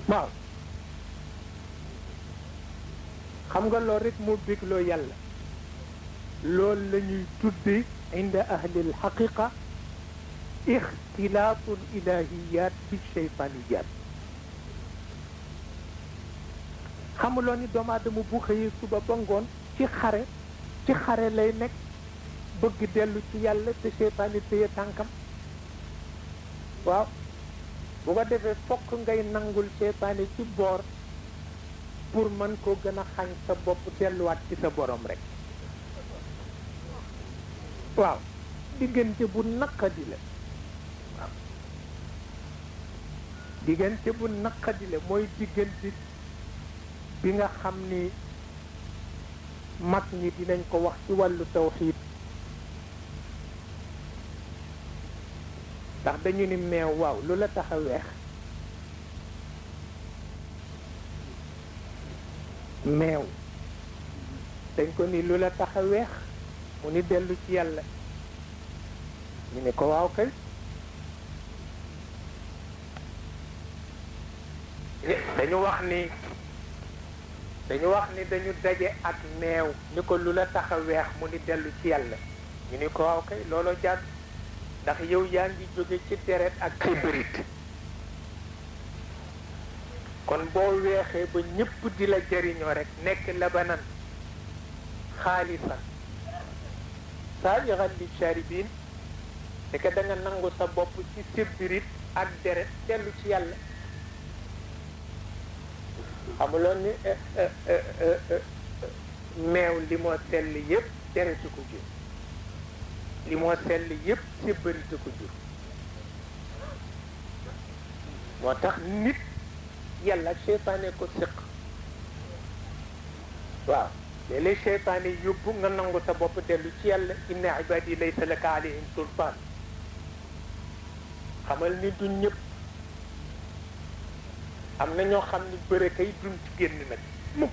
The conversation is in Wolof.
waaw xam nga loolu rek moo bégloo yàlla loolu la ñuy tudde inda ahli alxaqiqa ixtilaatu ilahiyat bi cheytaniyat xamuloo ni doomu aadama bu xëyee suba ba ngoon ci xare lay nekk bëgg dellu ci yàlla te cheytaani téye tànkam waaw bu ko defee fokk ngay nangul cheytaani ci boor pour mën koo gën a xañ sa bopp delluwaat ci sa borom rek waaw diggante bu naqadi la waaw diggante bu naqadi la mooy diggante bi nga xam ni mag ñi dinañ ko wax ci wàllu tawxiid ndax dañu ni meew waaw lu la tax a weex meew dañ ko ni lu la tax a weex mu ni dellu ci yàlla ñu ni ko waaw kay dañu wax ni dañu daje ak meew ni ko lu la tax a weex mu ni dellu ci yàlla ñu ni ko waaw kay looloo jàdd ndax yow yaa ngi jóge ci deret ak kibrit kon boo weexee ba ñëpp di la jëriñoo rek nekk labanan xaalisan saa'igan li shaaribin te que da nga nangu sa bopp ci kibrit ak deret dellu ci yàlla xamuloon ni meew li moo sell yëpp deretu ko jur li moo sell yëpp sébbaritu ko jur moo tax nit yàlla ak seytaane ko séq waaw léeg-léeg seytaane yóbbu nga nangu sa bopp dellu ci yàlla inna ibadi laysa laka alayhim sultaan xamal ni du ñëpp am na ñoo xam ni bëre kay duñ ci génn nag mukk